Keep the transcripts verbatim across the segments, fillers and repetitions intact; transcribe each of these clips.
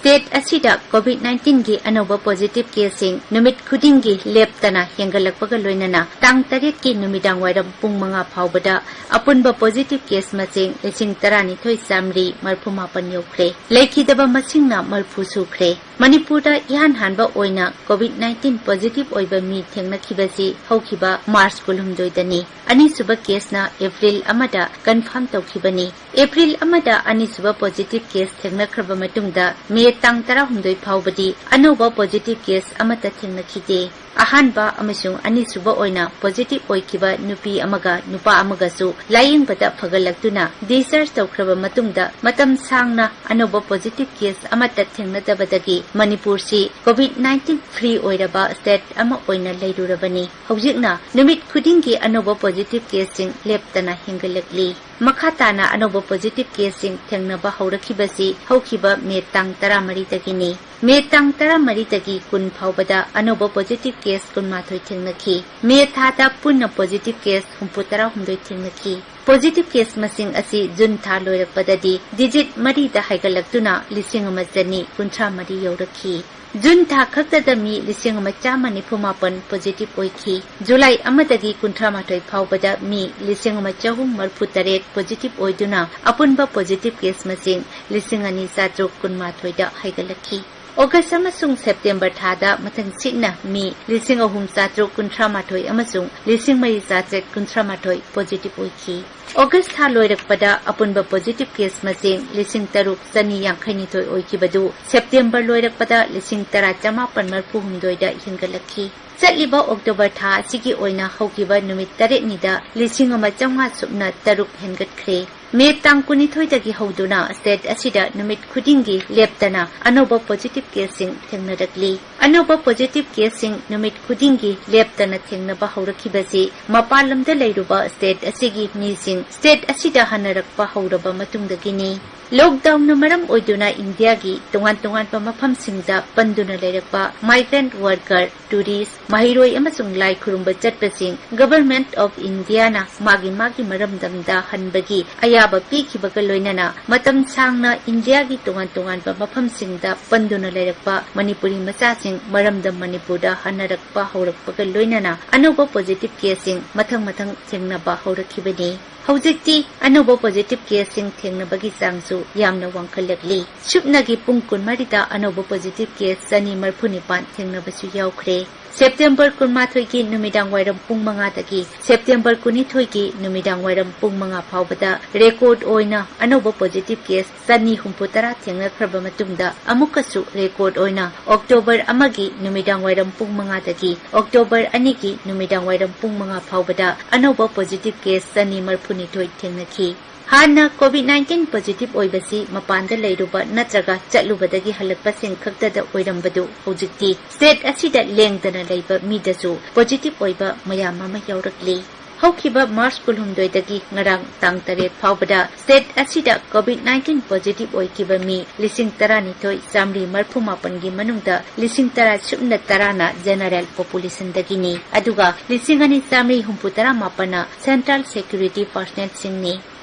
State ꯑꯁꯤꯗ COVID nineteenꯒꯤ ꯑꯅꯧꯕ positive caseꯁꯤꯡ ꯅꯨꯃꯤꯠ ꯈꯨꯗꯤꯡꯒꯤ ꯂꯦꯞꯇꯅ ꯍꯦꯟꯒꯠꯂꯛꯄꯒ ꯂꯣꯏꯅꯅ ꯇꯥꯡ ꯇꯔꯦꯠꯀꯤ ꯅꯨꯃꯤꯗꯥꯡ ꯋꯥꯏꯔꯝ ꯄꯨꯡ ꯃꯉꯥ ꯐꯥꯎꯕꯗ ꯑꯄꯨꯟꯕ positive case ꯃꯁꯤꯡ ꯂꯤꯁꯤꯡ ꯇꯔꯥꯅꯤꯊꯣꯏ ꯆꯥꯃꯔꯤ ꯃꯔꯤꯐꯨ ꯃꯥꯄꯟ ꯌꯧꯈ꯭ꯔꯦ꯫ ꯂꯩꯈꯤꯗꯕ ꯃꯁꯤꯡꯅ ꯃꯔꯤꯐꯨ ꯁꯨꯈ꯭ꯔꯦ꯫ ꯃꯅꯤꯄꯨꯔꯗ ꯏꯍꯥꯟ ꯍꯥꯟꯕ ꯑꯣꯏꯅ COVID nineteen positive ꯑꯣꯏꯕ ꯃꯤ ꯊꯦꯡꯅꯈꯤꯕꯁꯤ ꯍꯧꯈꯤꯕ March ꯀꯨꯟꯍꯨꯝꯗꯣꯏꯗꯅꯤ꯫ ꯑꯅꯤꯁꯨꯕ caseꯅ April ꯑꯃꯗ confirm ꯇꯧꯈꯤꯕꯅꯤ꯫ April ꯑꯃꯗ ꯑꯅꯤꯁꯨꯕ positive case ꯊꯦꯡꯅꯈ꯭ꯔꯕ ꯃꯇꯨꯡꯗ May ꯇꯥꯡ ꯇꯔꯥꯍꯨꯝꯗꯣꯏ ꯐꯥꯎꯕꯗꯤ ꯑꯅꯧꯕ positive case ꯑꯃꯠꯇ ꯊꯦꯡꯅꯈꯤꯗꯦ꯫ ꯑꯍꯥꯟꯕ ꯑꯃꯁꯨꯡ ꯑꯅꯤꯁꯨꯕ ꯑꯣꯏꯅ positive ꯑꯣꯏꯈꯤꯕ ꯅꯨꯄꯤ ꯑꯃꯒ ꯅꯨꯄꯥ ꯑꯃꯒꯁꯨ ꯂꯥꯌꯦꯡꯕꯗ ꯐꯒꯠꯂꯛꯇꯨꯅ discharge ꯇꯧꯈ꯭ꯔꯕ ꯃꯇꯨꯡꯗ ꯃꯇꯝ ꯁꯥꯡꯅ ꯑꯅꯧꯕ positive case ꯑꯃꯠꯇ ꯊꯦꯡꯅꯗꯕꯗꯒꯤ ꯃꯅꯤꯄꯨꯔꯁꯤ COVID nineteen free ꯑꯣꯏꯔꯕ state ꯑꯃ ꯑꯣꯏꯅ ꯂꯩꯔꯨꯔꯕꯅꯤ꯫ ꯍꯧꯖꯤꯛꯅ ꯅꯨꯃꯤꯠ ꯈꯨꯗꯤꯡꯒꯤ ꯑꯅꯧꯕ positive caseꯁꯤꯡ ꯂꯦꯞꯇꯅ ꯍꯦꯟꯒꯠꯂꯛꯂꯤ꯫ ꯃꯈꯥ ꯇꯥꯅ ꯑꯅꯧꯕ positive caseꯁꯤꯡ ꯊꯦꯡꯅꯕ ꯍꯧꯔꯛꯈꯤꯕꯁꯤ ꯍꯧꯈꯤꯕ May ꯇꯥꯡ ꯇꯔꯥꯃꯔꯤꯗꯒꯤꯅꯤ꯫ May ꯇꯥꯡ ꯇꯔꯥꯃꯔꯤꯗꯒꯤ ꯀꯨꯟ ꯐꯥꯎꯕꯗ ꯑꯅꯧꯕ positive case ꯀꯨꯟꯃꯥꯊꯣꯏ ꯊꯦꯡꯅꯈꯤ꯫ May ꯊꯥꯗ ꯄꯨꯟꯅ positive case ꯍꯨꯝꯐꯨꯇꯔꯥꯍꯨꯝꯗꯣꯏ ꯊꯦꯡꯅꯈꯤ꯫ Positive case ꯃꯁꯤꯡ ꯑꯁꯤ June ꯊꯥ ꯂꯣꯏꯔꯛꯄꯗꯗꯤ digit ꯃꯔꯤꯗ ꯍꯥꯏꯒꯠꯂꯛꯇꯨꯅ ꯂꯤꯁꯤꯡ ꯑꯃ ꯆꯅꯤ ꯀꯨꯟꯊ꯭ꯔꯥ ꯃꯔꯤ ꯌꯧꯔꯛꯈꯤ꯫ June ꯊꯥ ꯈꯛꯇꯗ ꯃꯤ ꯂꯤꯁꯤꯡ ꯑꯃ ꯆꯥꯝꯃ ꯅꯤꯐꯨ ꯃꯥꯄꯟ positive ꯑꯣꯏꯈꯤ꯫ July ꯑꯃꯗꯒꯤ ꯀꯨꯟꯊ꯭ꯔꯥ ꯃꯥꯊꯣꯏ ꯐꯥꯎꯕꯗ ꯃꯤ ꯂꯤꯁꯤꯡ ꯑꯃ ꯆꯍꯨꯝ ꯃꯔꯤꯐꯨ ꯇꯔꯦꯠ positive ꯑꯣꯏꯗꯨꯅ ꯑꯄꯨꯟꯕ positive case ꯃꯁꯤꯡ ꯂꯤꯁꯤꯡ ꯑꯅꯤ ꯆꯥꯇ꯭ꯔꯨꯛ ꯀꯨꯟꯃꯥꯊꯣꯏꯗ ꯍꯥꯏꯒꯠꯂꯛꯈꯤ꯫ August ꯑꯃꯁꯨꯡ September ꯊꯥꯗ ꯃꯊꯪꯁꯤꯠꯅ ꯃꯤ ꯂꯤꯁꯤꯡ ꯑꯍꯨꯝ ꯆꯥꯇ꯭ꯔꯨꯛ ꯀꯨꯟꯊ꯭ꯔꯥ ꯃꯥꯊꯣꯏ ꯑꯃꯁꯨꯡ ꯂꯤꯁꯤꯡ ꯃꯔꯤ ꯆꯥꯇ꯭ꯔꯦꯠ ꯀꯨꯟꯊ꯭ꯔꯥ ꯃꯥꯊꯣꯏ positive ꯑꯣꯏꯈꯤ꯫ August ꯊꯥ ꯂꯣꯏꯔꯛꯄꯗ ꯑꯄꯨꯟꯕ positive case ꯃꯁꯤꯡ ꯂꯤꯁꯤꯡ ꯇꯔꯨꯛ ꯆꯅꯤ ꯌꯥꯡꯈꯩ ꯅꯤꯊꯣꯏ ꯑꯣꯏꯈꯤꯕꯗꯨ September ꯂꯣꯏꯔꯛꯄꯗ ꯂꯤꯁꯤꯡ ꯇꯔꯥ ꯆꯃꯥꯄꯟ ꯃꯔꯤꯐꯨ ꯍꯨꯝꯗꯣꯏꯗ ꯍꯦꯟꯒꯠꯂꯛꯈꯤ꯫ ꯆꯠꯂꯤꯕ October ꯊꯥ ꯑꯁꯤꯒꯤ ꯑꯣꯏꯅ ꯍꯧꯈꯤꯕ ꯅꯨꯃꯤꯠ ꯇꯔꯦꯠꯅꯤꯗ ꯂꯤꯁꯤꯡ ꯑꯃ ꯆꯥꯝꯃꯉꯥ ꯁꯨꯞꯅ ꯇꯔꯨꯛ ꯍꯦꯟꯒꯠꯈ꯭ꯔꯦ꯫ May ꯇꯥꯡ ꯀꯨꯟꯅꯤꯊꯣꯏꯗꯒꯤ ꯍꯧꯗꯨꯅ state ꯑꯁꯤꯗ ꯅꯨꯃꯤꯠ ꯈꯨꯗꯤꯡꯒꯤ ꯂꯦꯞꯇꯅ ꯑꯅꯧꯕ positive caseꯁꯤꯡ ꯊꯦꯡꯅꯔꯛꯂꯤ꯫ ꯑꯅꯧꯕ positive caseꯁꯤꯡ ꯅꯨꯃꯤꯠ ꯈꯨꯗꯤꯡꯒꯤ ꯂꯦꯞꯇꯅ ꯊꯦꯡꯅꯕ ꯍꯧꯔꯛꯈꯤꯕꯁꯤ ꯃꯄꯥꯟ ꯂꯝꯗ ꯂꯩꯔꯨꯕ state ꯑꯁꯤꯒꯤ ꯃꯤꯁꯤꯡ state ꯑꯁꯤꯗ ꯍꯟꯅꯔꯛꯄ ꯍꯧꯔꯕ ꯃꯇꯨꯡꯗꯒꯤꯅꯤ꯫ Lockdownꯅ ꯃꯔꯝ ꯑꯣꯏꯗꯨꯅ ꯏꯟꯗꯤꯌꯥꯒꯤ ꯇꯣꯉꯥꯟ ꯇꯣꯉꯥꯟꯕ ꯃꯐꯝꯁꯤꯡꯗ ꯄꯟꯗꯨꯅ ꯂꯩꯔꯛꯄ migrant worker, tourist, ꯃꯍꯩꯔꯣꯏ ꯑꯃꯁꯨꯡ ꯂꯥꯏ ꯈꯨꯔꯨꯝꯕ ꯆꯠꯄꯁꯤꯡ Government of Indiaꯅ ꯃꯥꯒꯤ ꯃꯥꯒꯤ ꯃꯔꯝꯗꯝꯗ ꯍꯟꯕꯒꯤ ꯑꯌꯥꯕ ꯄꯤꯈꯤꯕꯒ ꯂꯣꯏꯅꯅ ꯃꯇꯝ ꯁꯥꯡꯅ ꯏꯟꯗꯤꯌꯥꯒꯤ ꯇꯣꯉꯥꯟ ꯇꯣꯉꯥꯟꯕ ꯃꯐꯝꯁꯤꯡꯗ ꯄꯟꯗꯨꯅ ꯂꯩꯔꯛꯄ ꯃꯅꯤꯄꯨꯔꯤ ꯃꯆꯥꯁꯤꯡ ꯃꯔꯝꯗꯝ ꯃꯅꯤꯄꯨꯔꯗ ꯍꯟꯅꯔꯛꯄ ꯍꯧꯔꯛꯄꯒ ꯂꯣꯏꯅꯅ ꯑꯅꯧꯕ positive caseꯁꯤꯡ ꯃꯊꯪ ꯃꯊꯪ ꯊꯦꯡꯅꯕ ꯍꯧꯔꯛꯈꯤꯕꯅꯤ꯫ ꯍꯧꯖꯤꯛꯇꯤ ꯑꯅꯧꯕ positive caseꯁꯤꯡ ꯊꯦꯡꯅꯕꯒꯤ ꯆꯥꯡꯁꯨ ꯌꯥꯝꯅ ꯋꯥꯡꯈꯠꯂꯛꯂꯤ꯫ ꯁꯨꯞꯅꯒꯤ ꯄꯨꯡ ꯀꯨꯟꯃꯔꯤꯗ ꯑꯅꯧꯕ positive case ꯆꯅꯤ ꯃꯔꯤꯐꯨ ꯅꯤꯄꯥꯟ ꯊꯦꯡꯅꯕꯁꯨ ꯌꯥꯎꯈ꯭ꯔꯦ꯫ ꯁꯦꯞꯇꯦꯝꯕꯔ ꯀꯨꯟꯃꯥꯊꯣꯏꯒꯤ ꯅꯨꯃꯤꯗꯥꯡ ꯋꯥꯏꯔꯝ ꯄꯨꯡ ꯃꯉꯥꯗꯒꯤ ꯁꯦꯞꯇꯦꯝꯕꯔ ꯀꯨꯟꯅꯤꯊꯣꯏꯒꯤ ꯅꯨꯃꯤꯗꯥꯡ ꯋꯥꯏꯔꯝ ꯄꯨꯡ ꯃꯉꯥ ꯐꯥꯎꯕꯗ record ꯑꯣꯏꯅ ꯑꯅꯧꯕ positive case ꯆꯅꯤ ꯍꯨꯝꯐꯨ ꯇꯔꯥ ꯊꯦꯡꯅꯈ꯭ꯔꯕ ꯃꯇꯨꯡꯗ, ꯑꯃꯨꯛꯀꯁꯨ record ꯑꯣꯏꯅ ꯑꯣꯛꯇꯣꯕꯔ ꯑꯃꯒꯤ ꯅꯨꯃꯤꯗꯥꯡ ꯋꯥꯏꯔꯝ ꯄꯨꯡ ꯃꯉꯥꯗꯒꯤ ꯑꯣꯛꯇꯣꯕꯔ ꯑꯅꯤꯒꯤ ꯅꯨꯃꯤꯗꯥꯡ ꯋꯥꯏꯔꯝ ꯄꯨꯡ ꯃꯉꯥ ꯐꯥꯎꯕꯗ ꯑꯅꯧꯕ positive case ꯆꯅꯤ ꯃꯔꯤꯐꯨ ꯅꯤꯊꯣꯏ ꯊꯦꯡꯅꯈꯤ꯫ ꯍꯥꯟꯅ COVID nineteen positive ꯑꯣꯏꯕꯁꯤ ꯃꯄꯥꯟꯗ ꯂꯩꯔꯨꯕ ꯅꯠꯇ꯭ꯔꯒ ꯆꯠꯂꯨꯕꯗꯒꯤ ꯍꯜꯂꯛꯄꯁꯤꯡ ꯈꯛꯇꯗ ꯑꯣꯏꯔꯝꯕꯗꯨ ꯍꯧꯖꯤꯛꯇꯤ state ꯑꯁꯤꯗ ꯂꯦꯡꯗꯅ ꯂꯩꯕ ꯃꯤꯗꯁꯨ positive ꯑꯣꯏꯕ ꯃꯌꯥꯝ ꯑꯃ ꯌꯥꯎꯔꯛꯂꯤ꯫ ꯍꯧꯈꯤꯕ ꯃꯥꯔꯆ ꯀꯨꯟꯍꯨꯝꯗꯣꯏꯗꯒꯤ ꯉꯔꯥꯡ ꯇꯥꯡ ꯇꯔꯦꯠ ꯐꯥꯎꯕꯗ state ꯑꯁꯤꯗ COVID nineteen positive ꯑꯣꯏꯈꯤꯕ ꯃꯤ ꯂꯤꯁꯤꯡ ꯇꯔꯥꯅꯤꯊꯣꯏ ꯆꯥꯃꯔꯤ ꯃꯔꯤꯐꯨ ꯃꯥꯄꯟꯒꯤ ꯃꯅꯨꯡꯗ ꯂꯤꯁꯤꯡ ꯇꯔꯥ ꯁꯨꯞꯅ ꯇꯔꯥꯅ general populationꯗꯒꯤꯅꯤ, ꯑꯗꯨꯒ ꯂꯤꯁꯤꯡ ꯑꯅꯤ ꯆꯥꯃꯔꯤ ꯍꯨꯝꯐꯨ ꯇꯔꯥ ꯃꯥꯄꯟꯅ central security personnelꯁꯤꯡꯅꯤ꯫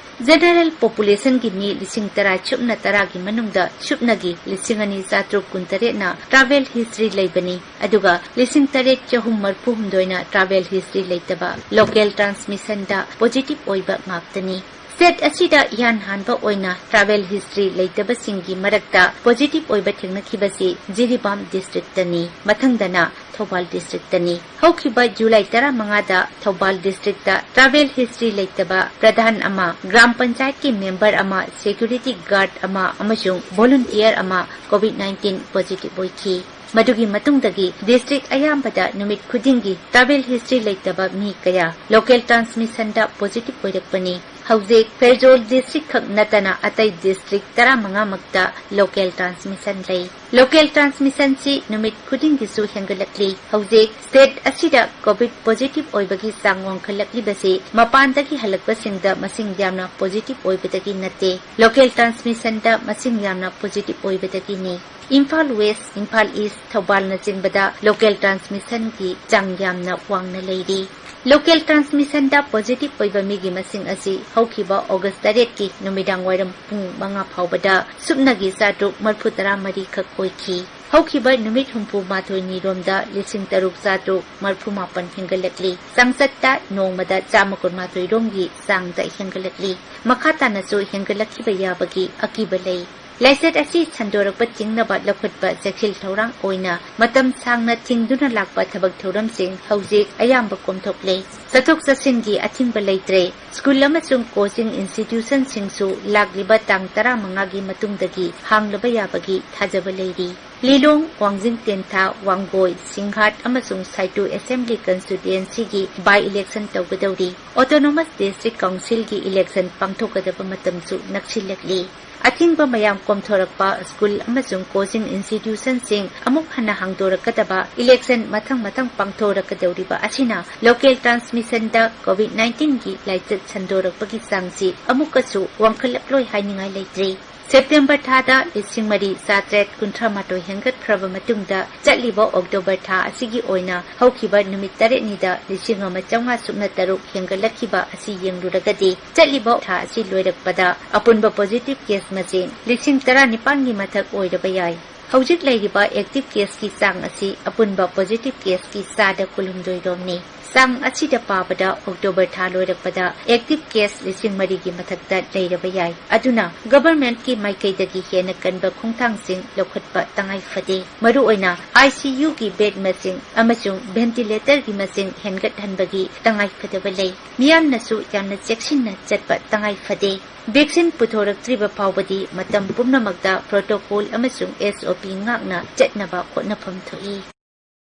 General populationꯒꯤ ꯃꯤ ꯂꯤꯁꯤꯡ ꯇꯔꯥ ꯁꯨꯞꯅ ꯇꯔꯥꯒꯤ ꯃꯅꯨꯡꯗ ꯁꯨꯞꯅꯒꯤ ꯂꯤꯁꯤꯡ ꯑꯅꯤ ꯆꯥꯇ꯭ꯔꯨꯛ ꯀꯨꯟꯇꯔꯦꯠꯅ travel history ꯂꯩꯕꯅꯤ, ꯑꯗꯨꯒ ꯂꯤꯁꯤꯡ ꯇꯔꯦꯠ ꯆꯍꯨꯝ ꯃꯔꯤꯐꯨ ꯍꯨꯝꯗꯣꯏꯅ travel history ꯂꯩꯇꯕ local transmissionꯗ positive ꯑꯣꯏꯕ ꯉꯥꯛꯇꯅꯤ꯫ State ꯑꯁꯤꯗ ꯏꯍꯥꯟ ꯍꯥꯟꯕ ꯑꯣꯏꯅ travel history ꯂꯩꯇꯕꯁꯤꯡꯒꯤ ꯃꯔꯛꯇ positive ꯑꯣꯏꯕ ꯊꯦꯡꯅꯈꯤꯕꯁꯤ ꯖꯤꯔꯤꯕꯥꯝ districtꯇꯅꯤ, ꯃꯊꯪꯗꯅ ꯊꯧꯕꯥꯜ districtꯇꯅꯤ꯫ ꯍꯧꯈꯤꯕ ꯖꯨꯂꯥꯏ ꯇꯔꯥꯃꯉꯥꯗ ꯊꯧꯕꯥꯜ districtꯇ travel history ꯂꯩꯇꯕ ꯄ꯭ꯔꯙꯥꯟ ꯑꯃ, ꯒ꯭ꯔꯥꯝ ꯄꯟꯆꯥꯌꯠꯀꯤ member ꯑꯃ, security guard ꯑꯃ ꯑꯃꯁꯨꯡ volunteer ꯑꯃ COVID nineteen positive ꯑꯣꯏꯈꯤ꯫ ꯃꯗꯨꯒꯤ ꯃꯇꯨꯡꯗꯒꯤ district ꯑꯌꯥꯝꯕꯗ ꯅꯨꯃꯤꯠ ꯈꯨꯗꯤꯡꯒꯤ travel history ꯂꯩꯇꯕ ꯃꯤ ꯀꯌꯥ local transmissionꯗ positive ꯑꯣꯏꯔꯛꯄꯅꯤ꯫ ꯍꯧꯖꯤꯛ ꯐꯦꯔꯖꯣꯜ district ꯈꯛ ꯅꯠꯇꯅ ꯑꯇꯩ district ꯇꯔꯥꯃꯉꯥꯃꯛꯇ local transmission ꯂꯩ꯫ Local transmissionꯁꯤ ꯅꯨꯃꯤꯠ ꯈꯨꯗꯤꯡꯒꯤꯁꯨ ꯍꯦꯟꯒꯠꯂꯛꯂꯤ꯫ ꯍꯧꯖꯤꯛ state ꯑꯁꯤꯗ COVID positive ꯑꯣꯏꯕꯒꯤ ꯆꯥꯡ ꯋꯥꯡꯈꯠꯂꯛꯂꯤꯕꯁꯤ ꯃꯄꯥꯟꯗꯒꯤ ꯍꯜꯂꯛꯄꯁꯤꯡꯗ ꯃꯁꯤꯡ ꯌꯥꯝꯅ positive ꯑꯣꯏꯕꯗꯒꯤ ꯅꯠꯇꯦ, local transmissionꯗ ꯃꯁꯤꯡ ꯌꯥꯝꯅ positive ꯑꯣꯏꯕꯗꯒꯤꯅꯤ꯫ Imphal West, Imphal East, ꯊꯧꯕꯥꯜꯅꯆꯤꯡꯕꯗ local transmissionꯒꯤ ꯆꯥꯡ ꯌꯥꯝꯅ ꯋꯥꯡꯅ ꯂꯩꯔꯤ꯫ Local transmissionꯗ positive ꯑꯣꯏꯕ ꯃꯤꯒꯤ ꯃꯁꯤꯡ ꯑꯁꯤ ꯍꯧꯈꯤꯕ August ꯇꯔꯦꯠꯀꯤ ꯅꯨꯃꯤꯗꯥꯡ ꯋꯥꯏꯔꯝ ꯄꯨꯡ ꯃꯉꯥ ꯐꯥꯎꯕꯗ ꯁꯨꯞꯅꯒꯤ ꯆꯥꯇ꯭ꯔꯨꯛ ꯃꯔꯤꯐꯨ ꯇꯔꯥ ꯃꯔꯤ ꯈꯛ ꯑꯣꯏꯈꯤ꯫ ꯍꯧꯈꯤꯕ ꯅꯨꯃꯤꯠ ꯍꯨꯝꯐꯨ ꯃꯥꯊꯣꯏꯅꯤꯔꯣꯝꯗ ꯂꯤꯁꯤꯡ ꯇꯔꯨꯛ ꯆꯥꯇ꯭ꯔꯨꯛ ꯃꯔꯤꯐꯨ ꯃꯥꯄꯟ ꯍꯦꯟꯒꯠꯂꯛꯂꯤ꯫ ꯆꯥꯡꯆꯠꯇ ꯅꯣꯡꯃꯗ ꯆꯥꯝꯃ ꯀꯨꯟꯃꯥꯊꯣꯏ ꯔꯣꯝꯒꯤ ꯆꯥꯡꯗ ꯍꯦꯟꯒꯠꯂꯛꯂꯤ꯫ ꯃꯈꯥ ꯇꯥꯅꯁꯨ ꯍꯦꯟꯒꯠꯂꯛꯈꯤꯕ ꯌꯥꯕꯒꯤ ꯑꯀꯤꯕ ꯂꯩ꯫ ꯂꯥꯏꯆꯠ ꯑꯁꯤ ꯁꯟꯗꯣꯔꯛꯄ ꯊꯤꯡꯅꯕ ꯂꯧꯈꯠꯄ ꯆꯦꯛꯁꯤꯜ ꯊꯧꯔꯥꯡ ꯑꯣꯏꯅ ꯃꯇꯝ ꯁꯥꯡꯅ ꯊꯤꯡꯗꯨꯅ ꯂꯥꯛꯄ ꯊꯕꯛ ꯊꯧꯔꯝꯁꯤꯡ ꯍꯧꯖꯤꯛ ꯑꯌꯥꯝꯕ ꯀꯣꯝꯊꯣꯛꯂꯦ꯫ ꯆꯠꯊꯣꯛ ꯆꯠꯁꯤꯟꯒꯤ ꯑꯊꯤꯡꯕ ꯂꯩꯇ꯭ꯔꯦ꯫ ꯁ꯭ꯀꯨꯜ ꯑꯃꯁꯨꯡ coaching institutionꯁꯤꯡꯁꯨ ꯂꯥꯛꯂꯤꯕ ꯇꯥꯡ ꯇꯔꯥꯃꯉꯥꯒꯤ ꯃꯇꯨꯡꯗꯒꯤ ꯍꯥꯡꯂꯕ ꯌꯥꯕꯒꯤ ꯊꯥꯖꯕ ꯂꯩꯔꯤ꯫ ꯂꯤꯂꯣꯡ, ꯋꯥꯡꯖꯤꯡ ꯇꯦꯟꯊꯥ, ꯋꯥꯡꯒꯣꯏ, ꯁꯤꯡꯍꯥꯠ ꯑꯃꯁꯨꯡ ꯁꯥꯏꯇꯨ Assembly Constituencyꯒꯤ by election ꯇꯧꯒꯗꯧꯔꯤ꯫ Autonomous District Councilꯒꯤ election ꯄꯥꯡꯊꯣꯛꯀꯗꯕ ꯃꯇꯝꯁꯨ ꯅꯛꯁꯤꯜꯂꯛꯂꯤ꯫ ꯑꯊꯤꯡꯕ ꯃꯌꯥꯝ ꯀꯣꯝꯊꯣꯔꯛꯄ, ꯁ꯭ꯀꯨꯜ ꯑꯃꯁꯨꯡ coaching institutionꯁꯤꯡ ꯑꯃꯨꯛ ꯍꯟꯅ ꯍꯥꯡꯗꯣꯔꯛꯀꯗꯕ, election ꯃꯊꯪ ꯃꯊꯪ ꯄꯥꯡꯊꯣꯔꯛꯀꯗꯧꯔꯤꯕ ꯑꯁꯤꯅ local transmissionꯗ COVID nineteenꯒꯤ ꯂꯥꯏꯆꯠ ꯁꯟꯗꯣꯔꯛꯄꯒꯤ ꯆꯥꯡꯁꯤ ꯑꯃꯨꯛꯀꯁꯨ ꯋꯥꯡꯈꯠꯂꯛꯂꯣꯏ ꯍꯥꯏꯅꯤꯡꯉꯥꯏ ꯂꯩꯇ꯭ꯔꯤ꯫ September ꯊꯥꯗ ꯂꯤꯁꯤꯡ ꯃꯔꯤ ꯆꯥꯇ꯭ꯔꯦꯠ ꯀꯨꯟꯊ꯭ꯔꯥ ꯃꯥꯊꯣꯏ ꯍꯦꯟꯒꯠꯈ꯭ꯔꯕ ꯃꯇꯨꯡꯗ, ꯆꯠꯂꯤꯕ October ꯊꯥ ꯑꯁꯤꯒꯤ ꯑꯣꯏꯅ ꯍꯧꯈꯤꯕ ꯅꯨꯃꯤꯠ ꯇꯔꯦꯠꯅꯤꯗ ꯂꯤꯁꯤꯡ ꯑꯃ ꯆꯥꯝꯃꯉꯥ ꯁꯨꯞꯅ ꯇꯔꯨꯛ ꯍꯦꯟꯒꯠꯂꯛꯈꯤꯕ ꯑꯁꯤ ꯌꯦꯡꯂꯨꯔꯒꯗꯤ, ꯆꯠꯂꯤꯕ ꯊꯥ ꯑꯁꯤ ꯂꯣꯏꯔꯛꯄꯗ ꯑꯄꯨꯟꯕ positive case ꯃꯁꯤꯡ ꯂꯤꯁꯤꯡ ꯇꯔꯥꯅꯤꯄꯥꯟꯒꯤ ꯃꯊꯛ ꯑꯣꯏꯔꯕ ꯌꯥꯏ꯫ ꯍꯧꯖꯤꯛ ꯂꯩꯔꯤꯕ active caseꯀꯤ ꯆꯥꯡ ꯑꯁꯤ ꯑꯄꯨꯟꯕ positive caseꯀꯤ ꯆꯥꯗ ꯀꯨꯟꯍꯨꯝꯗꯣꯏ ꯔꯣꯝꯅꯤ꯫ ꯆꯥꯡ ꯑꯁꯤꯗ ꯄꯥꯕꯗ October ꯊꯥ ꯂꯣꯏꯔꯛꯄꯗ active case ꯂꯤꯁꯤꯡ ꯃꯔꯤꯒꯤ ꯃꯊꯛꯇ ꯂꯩꯔꯕ ꯌꯥꯏ꯫ ꯑꯗꯨꯅ governmentꯀꯤ ꯃꯥꯏꯀꯩꯗꯒꯤ ꯍꯦꯟꯅ ꯀꯟꯕ ꯈꯣꯡꯊꯥꯡꯁꯤꯡ ꯂꯧꯈꯠꯄ ꯇꯉꯥꯏ ꯐꯗꯦ꯫ ꯃꯔꯨꯑꯣꯏꯅ ICUꯒꯤ bed ꯃꯁꯤꯡ ꯑꯃꯁꯨꯡ ventilatorꯒꯤ ꯃꯁꯤꯡ ꯍꯦꯟꯒꯠꯍꯟꯕꯒꯤ ꯇꯉꯥꯏ ꯐꯗꯕ ꯂꯩ꯫ ꯃꯤꯌꯥꯝꯅꯁꯨ ꯌꯥꯝꯅ ꯆꯦꯛꯁꯤꯟꯅ ꯆꯠꯄ ꯇꯉꯥꯏ ꯐꯗꯦ꯫ Vaccine ꯄꯨꯊꯣꯔꯛꯇ꯭ꯔꯤꯕ ꯐꯥꯎꯕꯗꯤ ꯃꯇꯝ ꯄꯨꯝꯅꯃꯛꯇ protocol ꯑꯃꯁꯨꯡ SOP ꯉꯥꯛꯅ ꯆꯠꯅꯕ ꯍꯣꯠꯅꯐꯝ ꯊꯣꯛꯏ꯫